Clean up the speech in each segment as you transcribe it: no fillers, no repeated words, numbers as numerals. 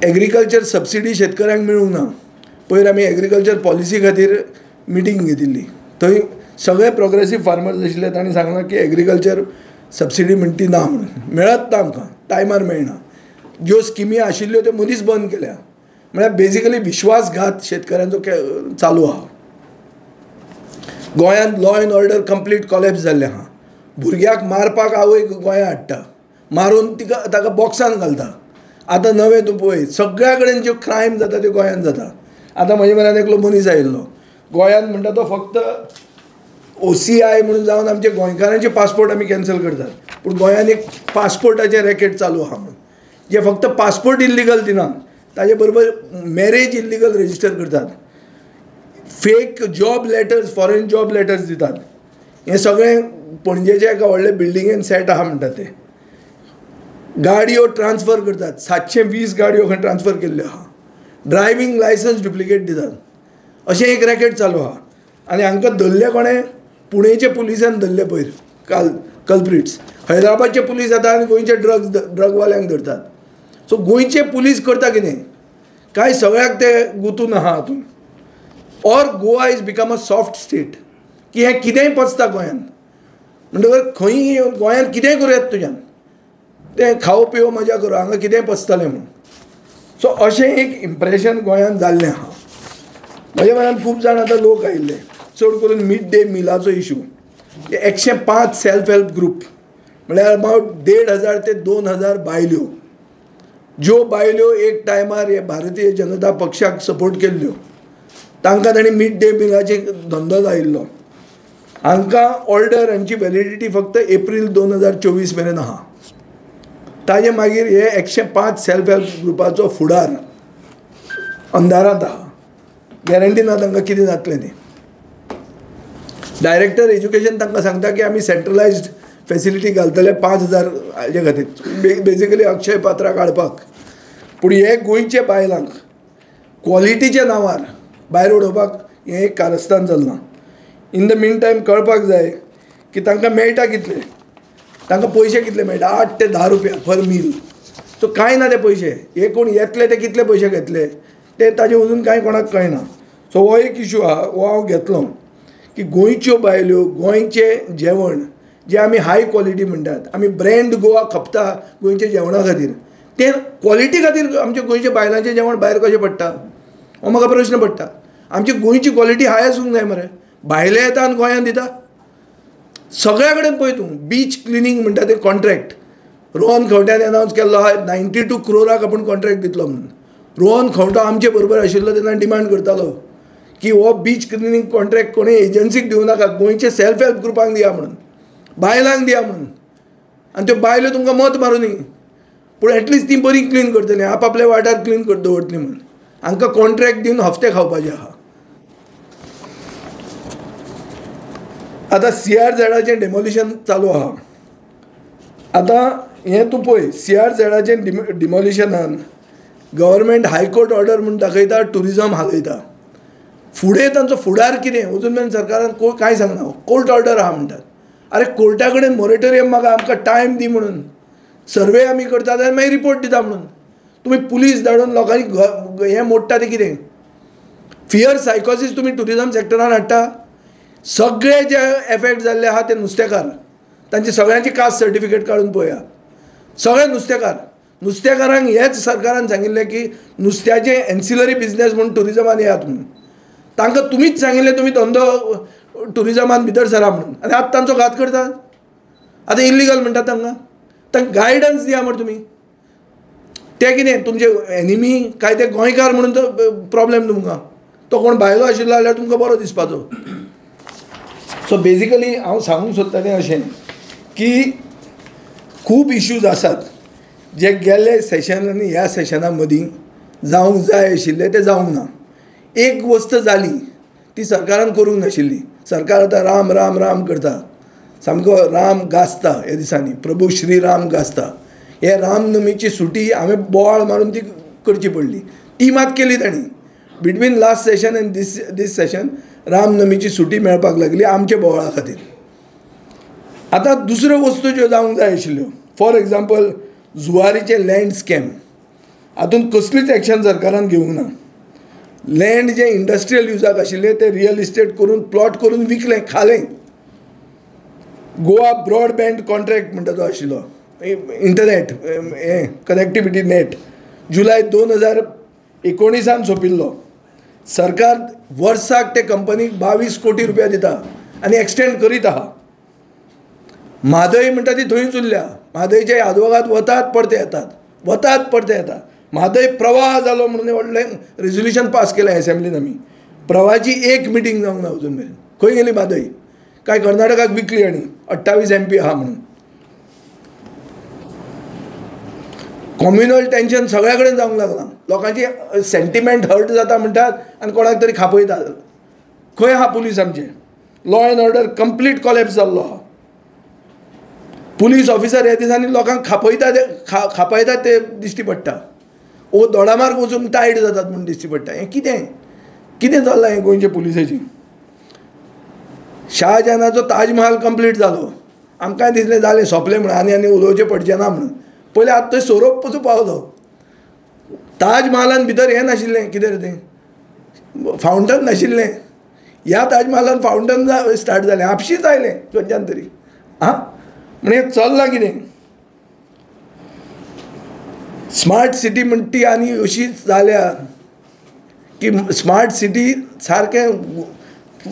Agriculture subsidy शेतकऱ्यांक मेळूंक ना. पयर आमी एग्रीकल्चर पॉलिसी खातीर मिटींग घेतिल्ली, थंय सगळे प्रोग्रेसीव फार्मर्स आशिल्ले, तांणी सांगलां की एग्रीकल्चर सबसिडी म्हणटी ती ना म्हणून, मेळत ना आमकां, टायमार मेळना. ज्यो स्किमी आशिल्ल्यो त्यो मदींच बंद केल्या. म्हळ्यार बेजिकली विश्वासघात शेतकऱ्यांचो चालू आहा. गोंयांत law and order complete collapse जाल्लें आहा. भुरग्याक मारपाक आवय गोंया हाडटा, मारून तिका ताका बॉक्सान घालता. आतां नवें तूं पळय सगळ्या कडेन ज्यो क्रायम जाता त्यो गोंयांत जाता. आतां म्हजे म्हऱ्यान एकलो मनीस आयिल्लो गोंयांत, म्हणटा तो फक्त OCI म्हणून जावन आमचे गोंयकारांचे पासपोर्ट आमी कॅन्सल करतात, पूण गोंयांत एक पासपोर्टाचें रॅकेट चालू आहा म्हणून, जे फक्त पासपोर्ट इल्लिगल दिना, ताजे बरोबर मॅरेज इल्लिगल रजिस्टर करतात, fake job letters, foreign job letters दितात. हें सगळें पणजेच्या एका व्हडल्या बिल्डिंगेन सेट आहा म्हणटात ते. गाडयो ट्रान्सफर करतात, 720 गाडयो खंय ट्रान्सफर केल्ल्यो आहा. ड्रायव्हींग लायसन्स डुप्लिकेट दितात. अशें एक रॅकेट चालू आहा. आनी हांकां धरले कोणें? पुणेचे पुलिसान धरले पयर काल कल्प्रिट्स. हैदराबादचे पुलीस येता आनी गोंयचे ड्रगवाल्यांक धरतात. सो गोंयचे पुलीस करता कितें काय सगळ्याक ते गुंतून आहा हातूंत. Or Goa is become a soft state की हें कितेंय पचता गोंयांत, म्हणटकर खंय गोंयांत कितेंय करूं येता तुज्यान, तें खावो पिवो मजा करूं, हांगा कितेंय पचतलें म्हणून. सो अशें एक इम्प्रेशन गोंयांत जाल्लें आहा. म्हज्या मनान खूब जाण आतां लोक आयिल्ले, चड करून मिड डे मिलाचो इशू. 105 सेल्फ हेल्प ग्रूप म्हळ्यार अबावट 1500 ते 2000 बायल्यो, ज्यो बायल्यो एक टायमार हे भारतीय जनता पक्षाक सपोर्ट केल्ल्यो, तांकां तांणी मिड डे मिलाचे धंदो लायिल्लो. हांकां ऑर्डर हांची व्हॅलिडिटी फक्त एप्रील 2024 मेरेन आहा. ताजे मागीर हे 105 सेल्फ हेल्प ग्रुपाचो फुडार अंधारांत आहा. गॅरंटी ना तांकां कितें जातलें तें. डायरेक्टर एज्युकेशन तांकां सांगता की आमी सेंट्रलायज्ड फॅसिलिटी घालतले 5000 हाजे खातीर, बेजिकली अक्षय पात्रा काडपाक. पूण हे गोंयचे बायलांक क्वॉलिटीच्या नांवार भायर उडोवपाक हें एक कारस्थान चल्लां. इन the mean time कळपाक जाय की तांकां मेळटा कितले, तांकां पयशे कितले मेळटा, 8 ते 10 रुपया पर मील. सो कांय ना ते पयशे, हे कोण येतले ते कितले पयशे घेतले ते ताजे अजून कांय कोणाक कळना. सो हो एक इशू आहा, हो हांव घेतलो की गोंयच्यो बायल्यो, गोंयचें जेवण जें आमी हाय क्वॉलिटी म्हणटात, आमी ब्रँड गोवा खपता गोंयच्या जेवणा खातीर, तें क्वॉलिटी खातीर आमच्या गोंयच्या बायलांचें जेवण भायर कशें पडटा हो म्हाका प्रश्न पडटा. आमची गोंयची क्वॉलिटी हाय आसूंक जाय मरे, भायले येता आनी गोंयांत दिता. सगळ्या कडेन पळय तूं, बीच क्लिनींग म्हणटा तें कॉन्ट्रॅक्ट रोहन खंवट्यान अनावन्स केल्लो आहा, 92 क्रोराक आपूण कॉन्ट्रॅक्ट दितलो म्हणून. रोहन खंवटो आमचे बरोबर आशिल्लो तेन्ना डिमांड करतालो की हो बीच क्लिनींग कॉन्ट्रॅक्ट कोणी एजन्सीक दिवं नाका, गोंयचे सेल्फ हेल्प ग्रुपांक दिया म्हणून, बायलांक दिया म्हणून. आनी त्यो बायलो तुमकां मत मारूं न्ही, पूण एटलिस्ट ती बरी क्लीन करतली, आपआपल्या वाठार क्लीन दवरतली म्हणून. हांकां कॉन्ट्रॅक्ट दिवन हफ्ते खावपाचे आहा. आतां CRZाचें डेमोलिशन चालू आहा. आतां हें तूं पळय, CRZाचें डिमोलिशनान गव्हर्मेंट हायकोर्ट ऑर्डर म्हूण दाखयता, ट्युरिजम हालयता. फुडें तांचो फुडार कितें अजून मेरेन सरकारान कांय सांगना. कोर्ट ऑर्डर आहा म्हणटात. आरे कोर्टा कडेन मोरेटोरियम मागा, आमकां टायम दी म्हणून, सर्वे आमी करतात आनी मागीर रिपोर्ट दिता म्हणून. तुमी पुलीस धाडून लोकांनी हें मोडटा तें कितें? फियर सायकोसीस तुमी ट्युरिजम सॅक्टरान हाडटा. सगळे जे एफेक्ट जाल्ले आहा ते नुस्तेकार, तांची सगळ्यांची कास्ट सर्टिफिकेट काडून पळया, सगळे नुस्तेकार. नुस्तेकारांक हेच सरकारान सांगिल्लें की नुस्त्याचें एन्सिलरी बिजनेस म्हूण ट्युरिजमान येयात म्हणून. तांकां तुमीच सांगिल्लें तुमी धंदो ट्युरिजमान भितर सरा म्हणून, आनी आतां तांचो घात करतात. आतां इल्लिगल म्हणटात तांकां, तांकां गायडन्स दिया मरे तुमी. ते कितें तुमचे एनिमी काय ते गोंयकार म्हणून तो प्रॉब्लेम तुमकां, तो कोण भायलो आशिल्लो जाल्यार तुमकां बरो दिसपाचो. सो बेजिकली हांव सांगूंक सोदता तें अशें की खूब इश्यूज आसात जे गेल्ले सेशन आनी ह्या सेशना मदीं जावंक जाय आशिल्ले ते जावंक ना. एक वस्त जाली ती सरकारान करूंक नाशिल्ली. सरकार आतां राम राम राम करता, सामको राम गाजता ह्या दिसांनी, प्रभू श्री राम गाजता. हे रामनमीची सुटी हांवें बोवाळ मारून ती करची पडली, ती मात केली तांणी. Between last session and this session रामनमीची सुटी मेळपाक लागली आमच्या बोवाळा खातीर. आतां दुसऱ्यो वस्तू ज्यो जावंक जाय आशिल्ल्यो, फॉर एग्जाम्पल जुवारीचें लँड स्कॅम, हातूंत कसलीच एक्शन सरकारान घेवंक ना. लँड जें इंडस्ट्रियल युजाक आशिल्लें तें रियल इस्टेट करून प्लॉट करून विकलें, खालें. गोवा ब्रॉडबँड कॉन्ट्रॅक्ट म्हणटा तो आशिल्लो, इंटरनेट हें कनेक्टिविटी नेट, जुलय 2019 सोंपिल्लो. सरकार वर्साक ते कंपनीक 22 कोटी रुपया दिता आनी एक्सटेंड करीत आहा. म्हादय म्हणटा ती थंयच उरल्या. म्हादयचे आदवोगाद वतात परते येतात, वतात परते येतात. म्हादय प्रवाह जालो म्हणून व्हडलें रेजोल्युशन पास केलें एसेंब्लीन आमी. प्रवाहाची एक मिटींग जावंक ना अजून मेरेन. खंय गेली म्हादय? काय कर्नाटकाक विकली आनी 28 MP आहा म्हणून. कॉम्युनल टेंशन सगळ्या कडेन जावंक लागलां. लोकांची सेंटिमेंट हर्ट जाता म्हणटात आनी कोणाक तरी खापयतात. खंय आहा पुलीस आमचे? Law and order complete collapse जाल्लो आहा. पुलीस ऑफिसर ह्या दिसांनी लोकांक खापयता ते खापयतात ते दिश्टी पडटा. ओ दोडामार्ग वचून टायट जातात म्हूण दिश्टी पडटा. हें कितें कितें चल्लां हें गोंयच्या पुलिसाचें? शाहजहानाचो ताजमहाल कंप्लीट जालो, आमकांय दिसलें जालें सोंपलें म्हणून, आनी आनी उलोवचें पडचें ना म्हणून. पयलें आतां थंय सोरोप पसून पावलो. ताजमहालान भितर हें नाशिल्लें, कितें रे तें, फावंटन नाशिल्लें. ह्या ताजमहालान फावंटन स्टार्ट जालें, आपशींच आयलें खंयच्यान तरी. आं, म्हण हें चल्लां कितें? स्मार्ट सिटी म्हणटा ती आनी अशीच जाल्या की स्मार्ट सिटी सारकें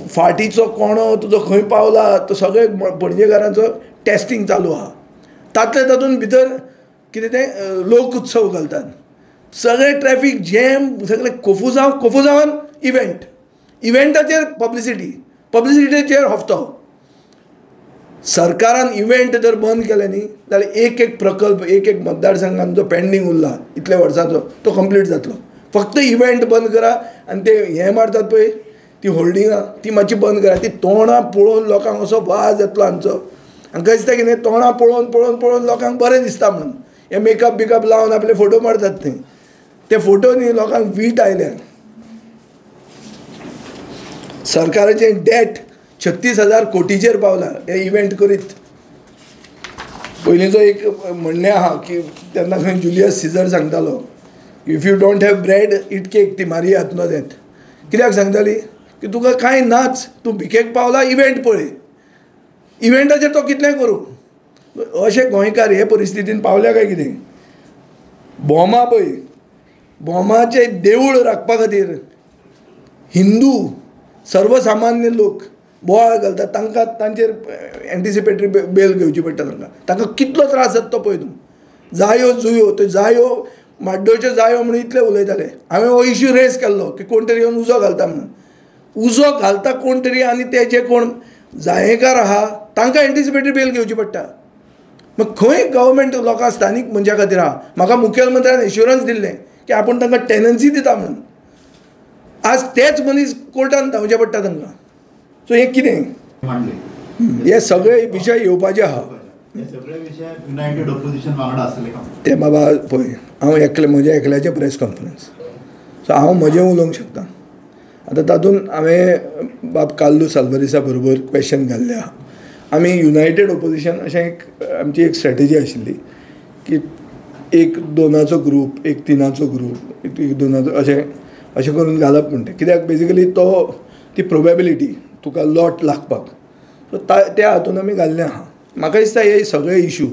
फाटीचो कोणो तुजो खंय पावला तो सगळे पणजेकारांचो टेस्टींग चालू आहा. तातले तातूंत भितर कितें तें लोक उत्सव घालतात, सगळे ट्रॅफीक जॅम, सगळे कोफुजांव, कोफुजांवान इव्हेंट, इव्हेंटाचेर पब्लिसिटी, पब्लिसिटीचेर हफ्तो. सरकारान इव्हेंट जर बंद केले न्ही जाल्यार एक एक प्रकल्प, एक एक मतदारसंघान जो पेंडींग उरला इतल्या वर्सांचो तो कंप्लीट जातलो. फक्त इव्हेंट बंद करा आनी ते हें मारतात पळय ती होल्डिंगां ती मातशी बंद करा. ती तोंडां पळोवन लोकांक असो वाज येतलो हांचो. हांकां दिसता कितें तोंडां पळोवन पळोवन पळोवन लोकांक बरें दिसता म्हणून हे मेकअप बिकअप लावन आपले फोटो मारतात. ते ते फोटो न्ही लोकांक वीट आयल्या. सरकाराचें डेट 36,000 कोटीचेर पावला हे इव्हेंट करीत. पयलींचो एक म्हणणें आहा की तेन्ना खंय जुलियस सिजर सांगतालो, if you don't have bread eat cake. ती मारिया आत्मदेत कित्याक सांगताली की तुका कांय नाच, तूं भिकेक पावला, इव्हेंट पळय, इव्हेंटाचेर तो कितलें करूं. अशे गोंयकार हे परिस्थितीन पावल्या काय कितें? भोमा पळय, भोमाचें देवूळ राखपा खातीर हिंदू सर्वसामान्य लोक बोवाळ घालतात, तांकां तांचेर एन्टिसिपेटरी बेल घेवची पडटा. तांकां तांकां कितलो त्रास जाता तो पळय तूं. जायो जुयो, त्यो जायो माड्डोच्यो जायो म्हणून इतले उलयताले. हांवें हो इश्यू रेज केल्लो की कोण तरी येवन उजो घालता म्हणून. उजो घालता कोण तरी आनी ते जे कोण जायेकार आहा तांकां एन्टिसिपेटरी बेल घेवची पडटा. मग खंय गव्हर्मेंट लोकां स्थानीक मनशां खातीर आहा? म्हाका मुखेलमंत्र्यान एश्युरन्स दिल्लें की आपूण तांकां टेनन्सी दिता म्हणून. आज तेच मनीस कोर्टान धांवचें पडटा तांकां. सो हें कितें? हे सगळे विशय येवपाचे आहा. ते बाबा पळय, हांव एकलें म्हजें एकल्याचें प्रेस कॉन्फरन्स, सो हांव म्हजें उलोवंक शकता. आतां तातूंत हांवें बाब कार्लू साल्वारीसा बरोबर क्वेश्चन घाल्लें आहा. आमी युनायटेड ओपोजिशन अशें एक आमची एक स्ट्रेटजी आशिल्ली की एक दोनाचो ग्रूप, एक तिनाचो ग्रूप, एक दोनाचो अशें अशें करून घालप म्हणटा. कित्याक बेजिकली तो ती प्रोबेबिलिटी तुका लॉट लागपाक, सो त्या हातून आमी घाल्लें आहा. म्हाका दिसता हे सगळे इशू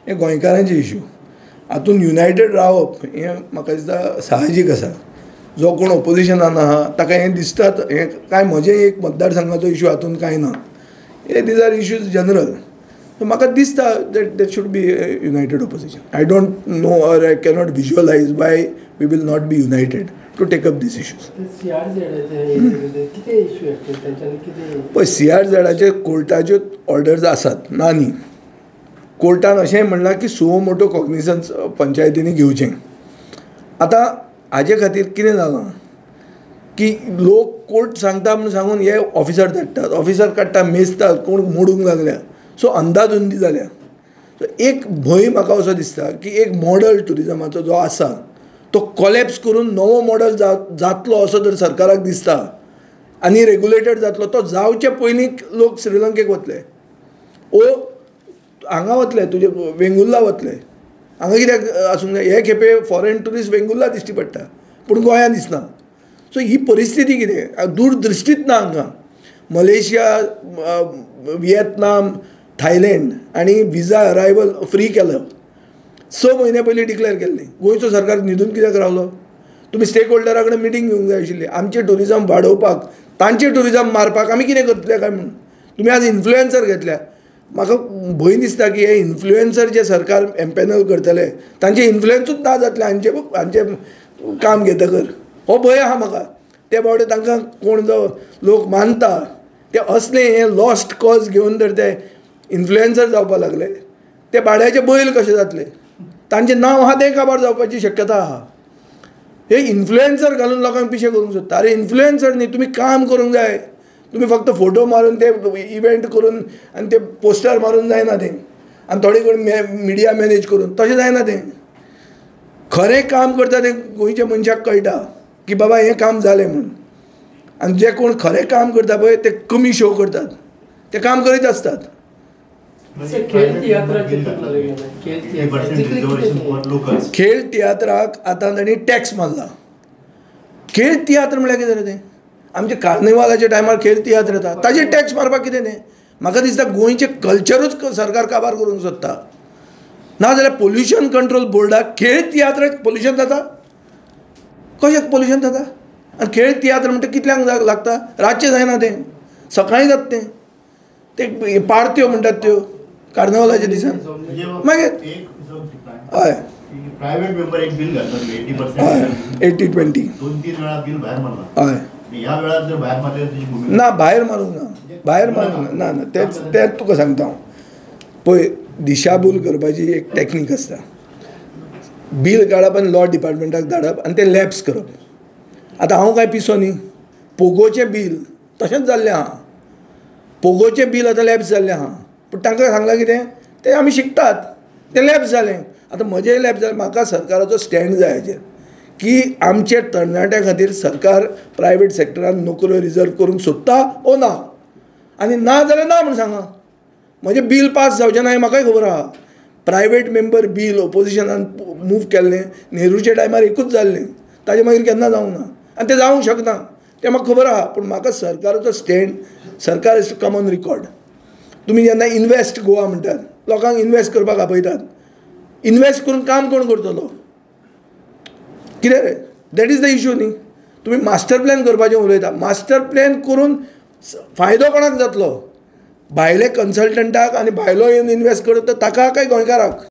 हे गोंयकारांचे इशू, हातून युनायटेड रावप हें म्हाका दिसता साहजीक आसा. जो कोण ओपोजिशनान आहा ताका हें दिसतात, हें कांय म्हजें एक मतदारसंघाचो इशू हातून कांय ना, हे these are issues general. So म्हाका दिसता that that should be united opposition. I don't know or I cannot visualise why we will not be united to take up these issues. पळय, CRZ कोर्टाच्यो ऑर्डर्स आसात ना न्ही. कोर्टान अशें म्हणलां की suo motu कॉग्निजन्स पंचायतींनी घेवचें. आतां हाजे खातीर कितें जालां की लोक कोर्ट सांगता म्हूण सांगून हे ऑफिसर धाडटात, ऑफिसर काडटा, मेजतात, कोण मोडूंक लागल्या. सो अंदाधुंदी जाल्या. सो एक भंय म्हाका असो दिसता की एक मॉडल ट्युरिजमाचो जो आसा तो कॉलेप्स करून नवो मॉडल जातलो असो जर सरकाराक दिसता आनी रेगुलेटेड जातलो, तो जावचे पयलीं लोक श्रीलंकेक वतले ओ हांगा वतले, तुजे वेंगुर्ला वतले. हांगा कित्याक आसूंक जाय? हे खेपे फॉरेन ट्युरिस्ट वेंगुर्ला दिश्टी पडटा पूण गोंयांत दिसना. सो ही परिस्थिती कितें, दूरदृश्टीच ना हांगा. मलेशिया, विएतनाम, थायलंड आनी विजा अरायवल फ्री केलो, 6 म्हयन्या पयलीं डिक्लेर केल्ली. गोंयचो सरकार न्हिदून कित्याक रावलो? तुमी स्टेक होल्डरा कडेन मिटींग घेवंक जाय आशिल्ली. आमचें ट्युरिजम वाडोवपाक, तांचें ट्युरिजम मारपाक आमी कितें करतले काय म्हणून. तुमी आज इन्फ्लुएन्सर घेतल्या. म्हाका भंय दिसता की हे इन्फ्लुएन्सर जे सरकार एम्पॅनल करतले तांचे इन्फ्लुएन्सूच ना जातले हांचे हांचे काम घेतकर. हो भंय आहा म्हाका. ते बावडे तांकां कोण जो लोक मानता ते असले हे लॉस्ट कॉज घेवन तर ते इन्फ्लुएन्सर जावपाक लागले, ते भाड्याचे बैल कशे जातले, तांचें नांव आहा तें काबार जावपाची शक्यता आहा. हे इन्फ्लुएन्सर घालून लोकांक पिशे करूंक सोदता. अरे इन्फ्लुएन्सर न्ही, तुमी काम करूंक जाय. तुमी फक्त फोटो मारून ते इव्हेंट करून आनी ते पोस्टर मारून जायना तें, आनी थोडे कडेन मिडिया मॅनेज करून तशें जायना तें. खरें काम करता तें गोंयच्या मनशाक कळटा की बाबा हें काम जालें म्हूण. आनी जे कोण खरें काम करता पळय ते कमी शो करतात, ते काम करीत आसतात. खेळ तियात्राक आतां तांणी टॅक्स मारला. खेळ तियात्र म्हळ्यार कितें जालें तें? आमच्या कार्निवालाच्या टायमार खेळ तियात्र येता, ताजेर टॅक्स मारपाक कितें तें? म्हाका दिसता गोंयचें कल्चरूच सरकार काबार करूंक सोदता. नाजाल्यार पोल्युशन कंट्रोल बोर्डाक खेळ तियात्राक पोल्युशन जाता, कशें पोल्युशन जाता? आनी खेळ तियात्र म्हणटा कितल्यांक लागता? रातचें जायना तें, सकाळीं जाता तें. ते पार्ट्यो म्हणटात त्यो कार्निवालाच्या दिसान. मागीर हय प्रायव्हेट मेंबर एक बिल घालतात 80%, 80-20 2-3 वेळा बिल भायर मारला. हय, ह्या वेळार जर भायर मारल्यार तुजी भूमिका? ना, भायर मारूंक ना, भायर मारूंक ना. ना, तेच तेच तुका सांगता हांव. पळय, दिशाभूल करपाची एक टॅक्नीक आसता. बील काडप आनी लॉ डिपार्टमेंटाक धाडप आनी तें लॅप्स करप. आतां हांव कांय पिसो न्ही. पोगोचें बील तशेंच जाल्लें आहा. पोगोचें बील आतां लॅप्स जाल्लें आहा, पूण तांकां सांगलां कितें तें आमी शिकतात, तें लॅप्स जालें. आतां म्हजेंय लॅप्स जालें. म्हाका सरकाराचो स्टँड जाय हाचेर की आमचे तरणाट्या खातीर सरकार प्रायवेट सॅक्टरान नोकऱ्यो रिजर्व करूंक सोदता ओ ना, आनी ना जाल्यार ना म्हूण सांगा. म्हजें बील पास जावचें ना हें म्हाकाय खबर आहा. प्रायवेट मेंबर बील ओपोजिशनान मूव केल्लें नेहरूच्या टायमार एकूच जाल्लें, ताजे मागीर केन्ना जावंक ना आनी तें जावंक शकना, तें म्हाका खबर आहा. पूण म्हाका सरकाराचो स्टँड, सरकार is to come on record. तुमी जेन्ना इन्वेस्ट गोवा म्हणटात, लोकांक इन्वेस्ट करपाक आपयतात, इन्वेस्ट करून काम कोण करतलो? कितें रे, that is the issue न्ही. तुमी मास्टर प्लॅन करपाचें उलयता, मास्टर प्लॅन करून फायदो कोणाक जातलो? भायले कन्सल्टंटाक आनी भायलो येवन इन्वेस्ट करता ताका काय गोंयकाराक?